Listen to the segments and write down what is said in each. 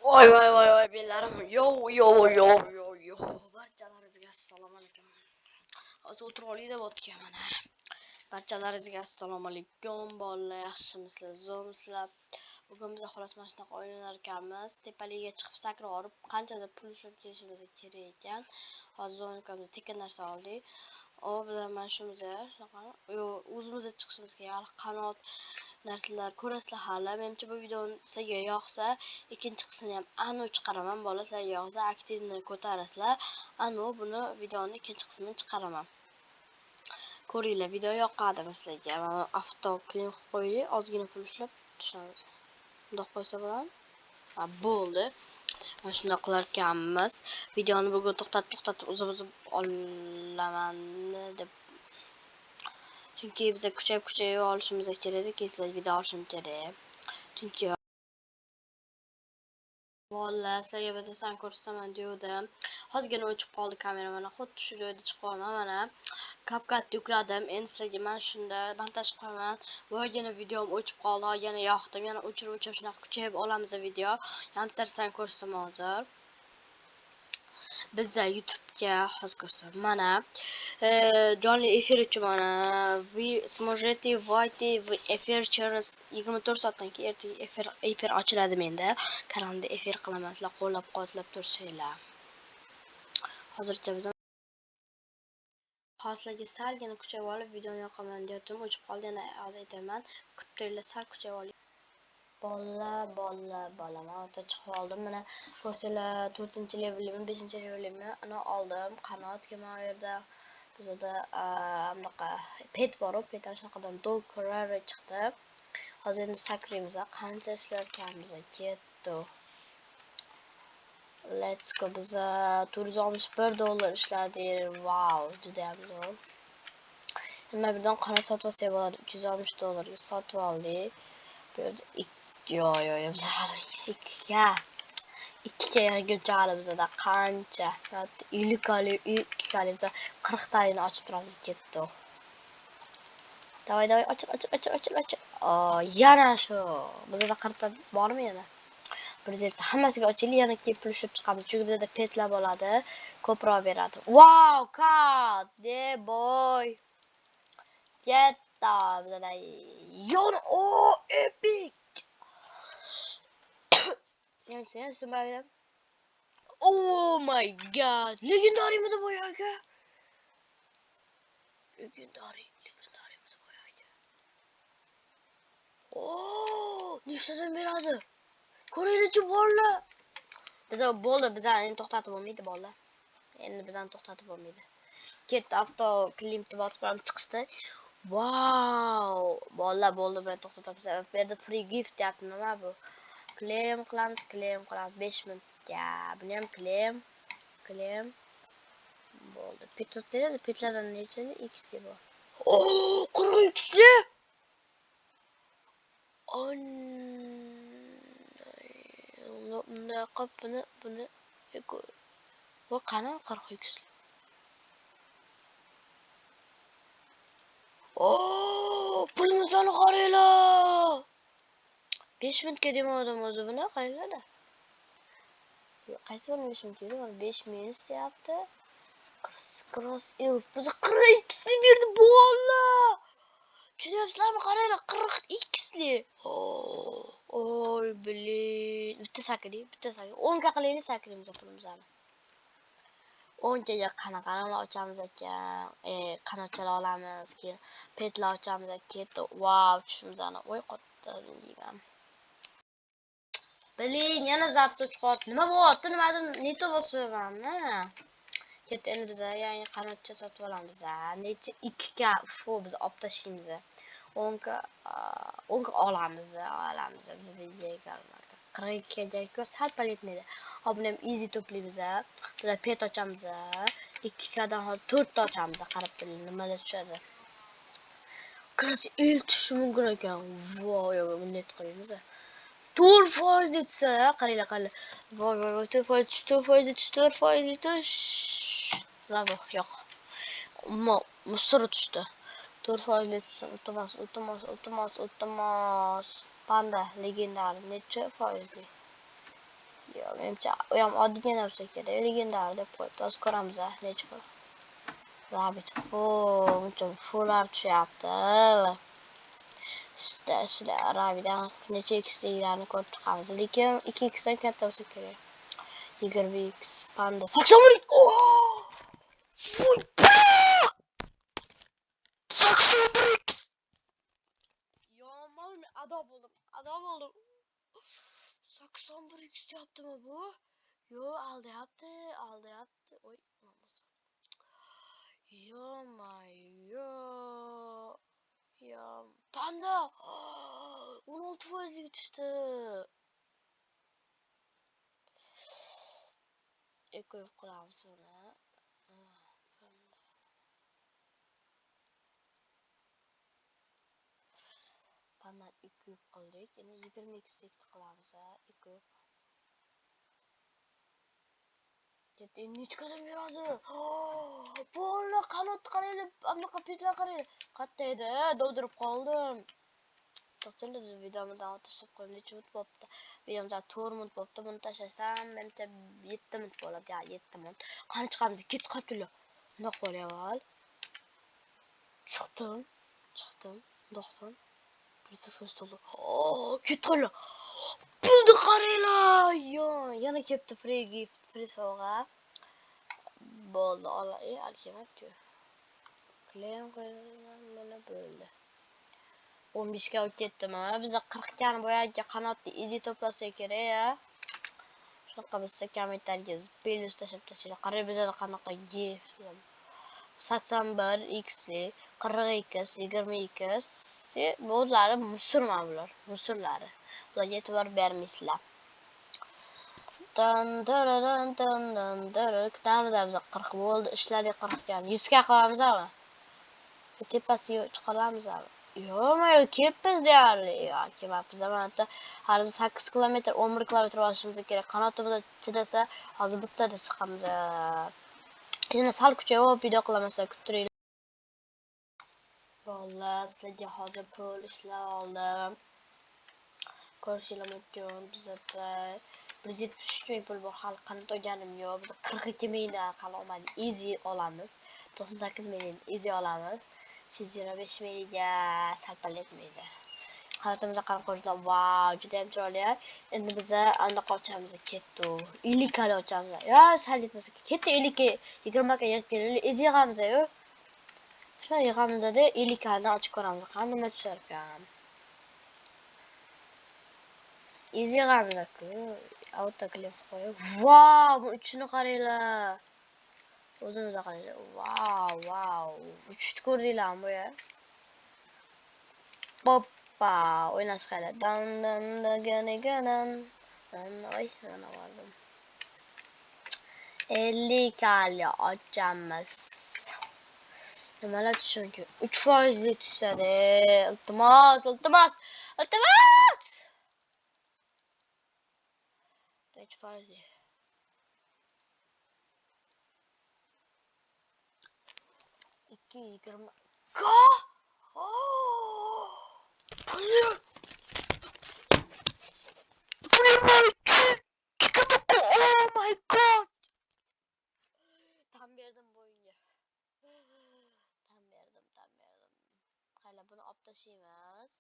Voy voy voy voy, bellarim. Yo yo yo yo yo. Barchalaringizga assalomu alaykum. Hozir o'tirib olay deb o'tgan mana. Barchalaringizga assalomu alaykum, bolalar, yaxshimisizlar, zo'rmisizlar? Bugun biz xolos mana shunaqa o'ynar ekanmiz. Tepaligiga chiqib sakrab olib, qanchadir pul ishlab kelishimiz kerak ekan. Hozir o'ynayotganmiz, tekin narsa oldik. O, bizlar mana shumiz shunaqa, yo, o'zimiz chiqishimiz kerak. Hali qanot narsalar ko'rasizlar hali. Menimcha, bu videoni sizga yoqsa, ikkinchi qismini ham anu chiqaraman. Bola, sizlarga yoqsa, aktivni ko'tarasizlar. Anu buni videoni ikkinchi qismini chiqaraman. Ko'ringlar, video yoqadimi sizlarga? Mana avto claim qilib qo'ydik, ozgina pul ishlab tushamiz. Bundoq qo'ysa bo'ladimi? Ha, bo'ldi. Mana shundoq qilar ekanmiz. Videoni bugun to'xtatib to'xtatib uzib uzib olaman deb. Chunki biza kuchayib kuchayib olishimiz kerak edi, keyin sizlarga video olishim kerak. Chunki bolalar, sizlarga bittasini ko'rsataman devdim. Hozirgina o'chib qoldi kamera, mana xuddi shu joyda chiqyapman mana. CapCut yukladim. Endi sizlarga mana shunda montaj qo'yaman. Boyagina videom o'chib qoldi, yana yoqdim, yana o'chirib o'chirib shunaqa kuchayib olamiz video. Yana bittasini ko'rsataman hozir. Biza YouTube'ga hozir ko'rsataman. Mana jonli efir uchun mana вы сможете войти в эфир через 24 soatdan keyin, ertaga efir ochiladi menda. Kanalimda efir qilaman, sizlar qo'llab-quvvatlab tursanglar. Hozircha biz hozir sizlarga salgina kuchayib olib videoni yoqaman deyotdim, o'chib qoldi, yana hozir aytaman. Kutib turinglar, sal kuchayib oling. Bolalar, bolalar, bola, man o'rta chiqib oldim. Mana ko'rsanglar, 4-levelimi, 5-levelimi ana oldim. Qanot mana u yerda bizada bunaqa pet bor, pet shunaqadan dog rare chiqdi. Hozir endi sakraymiz, qancha ishlarkanmiz, ketdi. Let's go, biza 461 dollar ishladik. Wow, judayam zo'r. Nima, birdan qanot sotib olsak bo'ladi, 360 dollarga sotib oldik. Bu yerda yo yo yo, biz hali ikkiga yaqincha hali bizada qancha? 50 kali, 2 kali, biza 40 talini ochib turamiz, ketdi. Давай, давай, ochil, ochil, ochil, ochil, ochil. Yana shu. Bizada 40 ta bormi yana? 150 ta hammasiga ochaylik, yana keyin pul ishlab chiqamiz. Chunki bizada petlar bo'ladi, ko'proq beradi. Wow, cat, de boy. Ketdi bizada. Yon, o, epic. Yana. Oh my God. Legendary midi boyagi? Legendary, legendary midi boyagi? Oh, nechtadan beradi? Ko'ringlarchi, bolalar. Biza bo'ldi, bizani endi to'xtatib bo'lmaydi, bolalar. Endi bizani to'xtatib bo'lmaydi. Ketdi, avto claimni bosib qo'yamiz, chiqishdi. Wow! Bolalar, bo'ldi, bilan to'xtatamiz. Bu yerda free gift deyapti, nima bu? Claim qilamiz, claim qilamiz 5 minutga. Buni ham claim, claim. Bo'ldi. Pet dedi, petlardan nechali X bor? Oh, 40 X'li. Bunday qilib buni voy, qani 40 X'li? Oh, pulimizni qaranglar. 5 minutga demadim o'zi buni, qaranglar-da. Qaysi birini 5 minut dedi? Mana 5 minut deyapti. Cross elf. Biza 40 x'li berdi, bolalar. Tushunyapsizlarmi? Qaranglar, 40 x'li. Oy, блин. Bitta sakring, bitta sakring. 10 ga qilaylik, sakraymiz pulimizni. 10 ga qanaqalar ochamiz ekan? Qanotchalar olamiz, keyin petlar ochamiz, ketdi. Wow, tushimizni. Voy, qotdi deyman. Блин, yana запись o'chib. Nima bo'lyapti? Nimadir не то bosyapmanmi? Ketdi, endi biza yangi qanotcha sotib olamiz. Necha 2 ga, fu, biz olib tashlaymiz. 10 ga, 10 ga olamiz, olamiz. Bizda 42 ga sal pal yetmaydi. Hop, buni ham easy to'playmiz. Bizlar pet ochamiz. 2 dan hozir 4 ta ochamiz, qarab turing, nimalar tushadi. Короче, el tushishi mumkin ekan. Voy, bunday qilmaymiz. 4% yetsa, qaranglar, qaranglar. Voy, voy, voy, 4% tush, 4% tush, 4% tush. Nima bu? Yo'q. Umuman musor tushdi. 4% tushsin, iltimos, iltimos, iltimos, iltimos. Panda legendar necha foizli? Menimcha u ham oddiygina bo'lsa kerak. Legendar deb qo'yibdi. Hozir ko'ramiz, necha pul. Rabbit full, fulllar tushyapti. Sizlar Rabbitdan necha x'liklarni ko'rib chiqamiz. Lekin 2x dan katta bo'lsa kerak. 20x panda 81. Voy, 81x. Yomon ado bo'ldim. Ado bo'ldim. 81x yaptimi bu? Yo, aldayapti, aldayapti. Oy, Yo-my-yo. Yo, panda 16 foizga tushdi. Equip qilamiz uni. Panda equip qildik. Endi 20x qilamiz, equip. Endi necha qadam beradi? Bo'ldi, qanot qaraydi, anaqa petlar qaraydi. Qayerda edi? Dovdirib qoldim. To'xtanglar, videomni davom tashlab qo'yim. Necha minut bo'pti? Videomda 4 minut bo'pti. Buni tashlasam, menimcha 7 minut bo'ladi. Ya, 7 minut. Qani chiqamiz? Ket qaptilar. Bundoq bo'l avval. Chiqdim. Chiqdim. 90. 183 dollar. Ket qoldi. Pulni qaranglar. Yo, yana kelibdi free gift, free sovg'a. Bo'ldi, ola, alkemabdi. Claim qo'yilgan bo'ldi. 15 ga olib ketdimi? Biz 40 gani boyagi qanotni izi to'plasak kerak, ya. Shunaqa bo'lsa kommentariyga plyus tashlab tashlanglar. Qarang, bizda qanaqa gift. 81 x 40 x 20 x. Bu o'zlari musulmon bular, musullari. Ularga e'tibor bermaysizlar. Dan dan dan dan dan kutamiz, biz 40 bo'ldi, ishladik 40 gani. 100 ga qilamizmi? Tepasiga chiqaramizmi? Yo'q, yo'q, kelibmiz deyarli. Yo'q, kelmabmiz. Mana yerda hali 8 kilometr, 11 kilometr borishimiz kerak. Qanotimiz chidasa, hozir bittada chiqamiz. Yana sal kuchayib video qilaman, sizlar kutib turinglar. Bolalar, sizlarga hozir pul ishlab oldim. Ko'rishinglar mumkin, bizda 173 ming pul bor, hali qanot olganim yo'q. Biz 42 mingdan hali olmadik. Easy olamiz. 98 mingdan easy olamiz. 325 mingga sal-pal yetmaydi. Qanotimizda qanaqa ko'rishlar? Vau, juda ham chiroyli. Endi biza anaqa ochamiz, ketdi. 50 kali ochamiz. Yo, sal yetmasa ketdi 50 ga 20 ga yig'ib kelaylik. Easy yig'amiz-yu. Shuni yig'amizda 50 kalini ochib ko'ramiz. Qani nima tushar ekan. Easy yig'amiz-ku. Auto clip qo'yib. Vau, bu uchini qaranglar. O'zimizda qaranglar. Vau, vau. Uchni ko'rdinglarmi bu ya? Hoppa, o'ynash qaranglar. Dan dan dan dan dan. Oy, mana bordim. 50 kali ochamiz. Nimalar tushishi mumkin? 3% tushadi. Iltimos, iltimos, iltimos. 3%. 2 20 K. Pul. Oh my god. Tam berdim bo'yinga. Tam berdim, tam berdim. Qala buni olib tashlaymiz.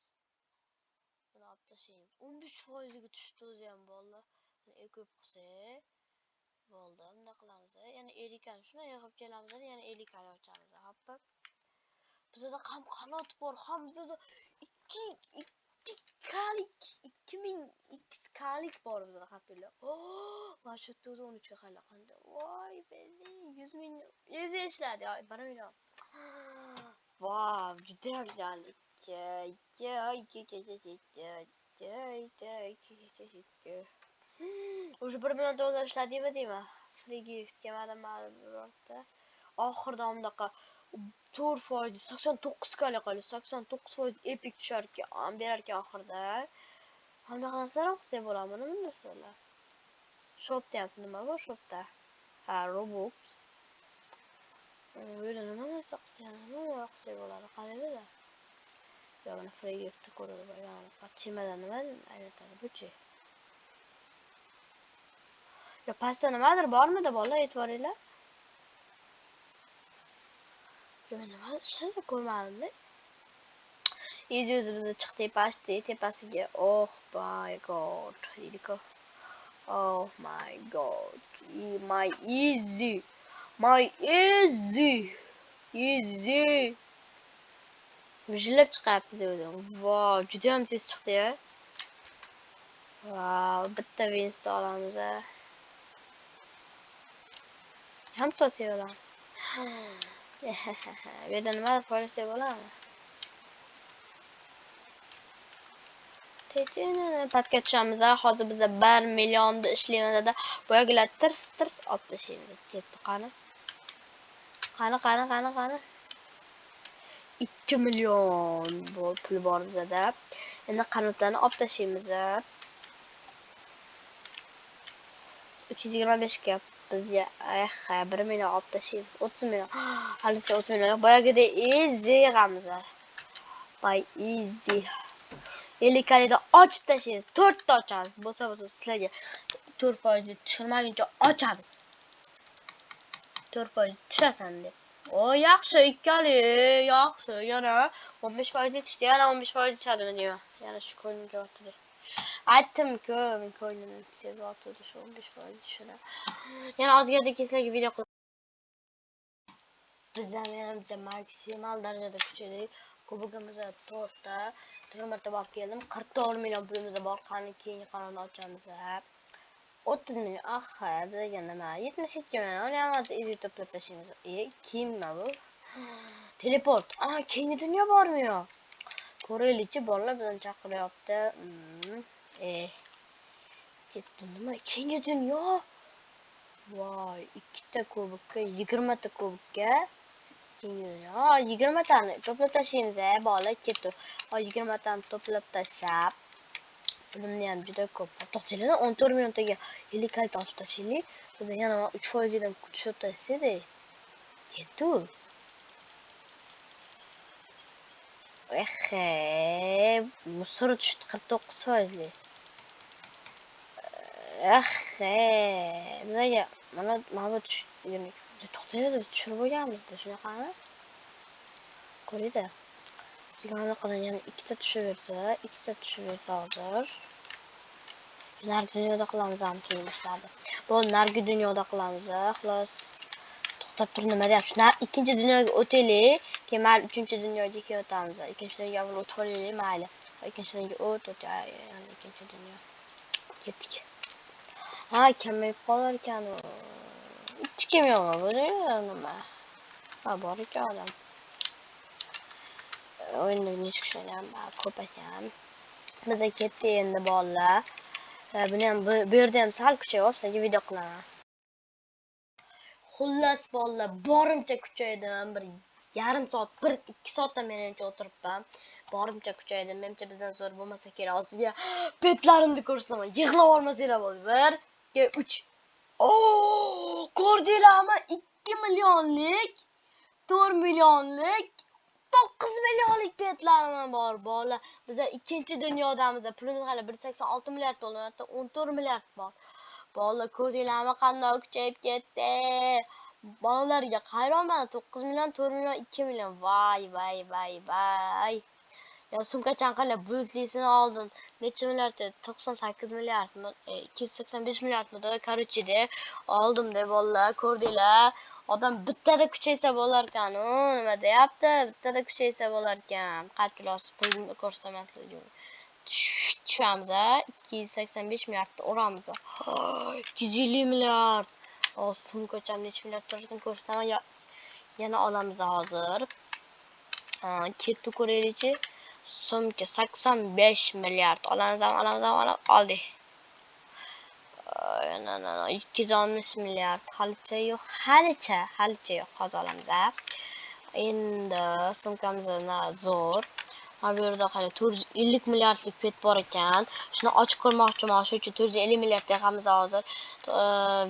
Buni olib tashlaymiz. 15% ga tushdi o'zi ham bo'ldi. Buni equip qilsak bo'ldi. Bunday qilamiz. Yana 50 kani shuni yig'ib kelamiz, yana 50 kali ochamiz. Hoppa. Bizda ham qanot bor, ham bizda 2 kalik, 2000 x kalik bor bizda qapilla. Oh, mana shu yerda o'zi 13 hali qanday. Voy, beli 100 ming 100 ishladi, ay 1 million. Vau, juda ham ya'ni 2 2 2 2 2 2 2 2 2 2. Уже 1 million dollar ishladingmi deyman. Free gift kelmadi ma'lum birorta. Oxirida bunaqa 4% 89 kali qoldi. 89% epic tushar ekan, berar ekan oxirida. Bunaqa narsalar ham qilsak bo'ladimi nima narsalar? Shop deyapti, nima bor shopda? Ha, Robux. Bu yerda nima narsa qilsak, nima qilsak bo'ladi? Qaranglar. Yo, mana free gift ko'radi. Chemadan nima aylantiradi buchi? Yo, pastda nimadir bormidi, bolalar, e'tiboringlar? Yo, nima, hech narsa ko'rmadim-da. Easy, o'zi chiqdik pastga, tepasiga. Oh my God deydi-ku. Oh my God. My easy. My easy. Easy. Vijillab chiqyapmiz o'zi. Vau, juda ham tez chiqdi-ya. Vau, bitta Winston olamiz a. Ham to'siya olamiz. Bu yerda nima poylasak bo'ladimi? Pastga tushamiz. Hozir biz 1 millionni ishlaymiz-da. Boyagilar tirs tirs olib tashlaymiz. Ketdi, qani. Qani, qani, qani, qani. 2 million pul bor bizada. Endi qanotlarni olib tashlaymiz. 325 ga bizga eh 1 million olib tashlaymiz. 30 million. Halicha 30 million. Boyagidek easy g'amiz. Bay easy. 50 kalida ochib tashlaymiz. 4 ta ochamiz. Bo'lsa bo'lsa sizlarga 4% tushirmaguncha ochamiz. 4% tushasan deb. O, yaxshi, ikkali, yaxshi. Yana 15% tushdi, yana 15% tushadimi deyman. Yana shu ko'nglim kelyapti. Aytdim-ku, ko'nglim sezyapti shu 15% tushadi. Yana ozgina sizlarga video qilib biz ham yana maksimal darajada kuchaydik. Kubogimiz 4 ta. 4 marta borib keldim. 44 million pulimiz bor. Qani, keyingi qanotni ochamiz. 30 million. Aha, bizga nima? 72 million. Uni ham hozir easy to'plab tashlaymiz. E, kimmi bu? Teleport. Ah, keyingi dunyo bormi yo? Ko'raylikchi, bolalar bizni chaqiryapti. E. Ketdi nima? Keyingi dunyo. Voy, ikkita kubokka, 20 ta kubokka. Keyingi dunyo. 20 tani to'plab tashlaymiz, a, bola, ketdi. 20 tani to'plab tashlab, pulimni ham juda ko'p. To'xtanglar, 14 milliontaga 50 kalta ochib tashlaylik. Biz yana 3% dan tushirib tashlasak, ketdi. Ehe, musor tushdi 49 foizli. Ehe, bizga mana bu tush, to'xtanglar, biz tushirib bo'lganmiz-da, shunaqami? Ko'ringda. Bizga mana bunaqadan yana ikkita tushaversa, ikkita tushaversa hozir. Narigi dunyoda qilamiz ham keyin ishlarni. Bo'ldi, narigi dunyoda qilamiz, xolos. To'xtab tur, nima deyapti? Shu ikkinchi dunyoga o'taylik, keyin mayli uchinchi dunyoga keyin o'tamiz. Ikkinchi dunyoga avval o'tib olaylik, mayli. Ikkinchi dunyoga o't, o't, yana ikkinchi dunyo. Ketdik. Ha, kamayib qolar ekan u. Hech kim yo'qmi bu dunyoda nima? Ha, bor ekan odam. O'yinni necha kishi o'ynayapman, ko'p ekan. Biza ketdik endi, bolalar. Buni ham bu yerda ham sal kuchayib, sizlarga video qilaman. Xullas, bolalar, borimcha kuchaydim. Bir yarim soat, bir ikki soatdan menimcha o'tiribman. Borimcha kuchaydim. Menimcha bizdan zo'r bo'lmasa kerak. Hozirga petlarimni ko'rsataman. Yig'lab olmasanglar bo'ldi. 1, 2, 3. Oo, ko'rdinglarmi? 2 millionlik, 4 millionlik, 9 millionlik petlarim bor, bola. Biza ikkinchi dunyodamiz. Pulimiz hali 1.86 milliard bo'ldi, hatto 14 milliard bor. Bola, ko'rdinglarmi, qanday kuchayib ketdi? Bolalarga hayronman. 9 million, 4 million, 2 million. Voy, voy, voy, voy. Ya, sumkachani qilib bulutlisini oldim. Necha milliard edi? 98 milliardmi? 285 milliardmidi? Короче, de oldim de, bolalar, ko'rdinglar. Odam bittada kuchaysa bo'lar ekan. U nima deyapti? Bittada kuchaysa bo'lar ekan. Qachon pulni ko'rsataman sizlarga. Tushamiz, a, 285 milliardni uramiz. 250 milliard. O, sumkacham necha milliard turar ekan, ko'rsataman. Yana olamiz hozir. Ketdi, ko'raylikchi. Sumka 85 milliard. Olamiz, olamiz, olamiz, oldik. Na, 260 milliard. Halicha yo'q, halicha, halicha yo'q. Hozir olamiz, a. Endi sumkamiz zo'r. Mana bu yerda qara, 450 milliardlik pet bor ekan. Shuni ochib ko'rmoqchiman. Shu uchun 450 milliard yig'amiz hozir.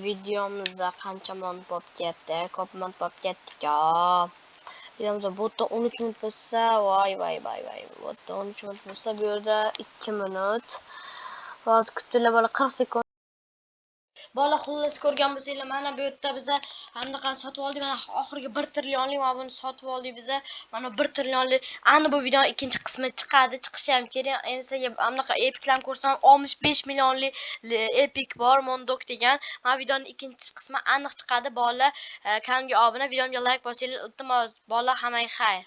Videomizda qancha minut bo'lib ketdi? Ko'p minut bo'lib ketdik-ku. Videomizda bu yerda 13 minut bo'lsa, voy voy voy voy. Bu yerda 13 minut bo'lsa, bu yerda 2 minut. Hozir kutinglar, bola, 40 sekund. Bola, xullas, ko'rgan bo'lsanglar, mana bu yerda biza bunaqa sotib oldik. Mana oxirgi 1 trillionlik mana buni sotib oldik biza. Mana 1 trillionlik. Ani bu videoning ikkinchi qismi chiqadi, chiqishi ham kerak. Endi sizlarga bunaqa epiklarni ko'rsam, 65 millionlik epik bor, Mondok degan. Mana videoning ikkinchi qismi aniq chiqadi, bolalar. Kanalimga obuna, videomga like bosinglar, iltimos. Bolalar, hammaga xayr.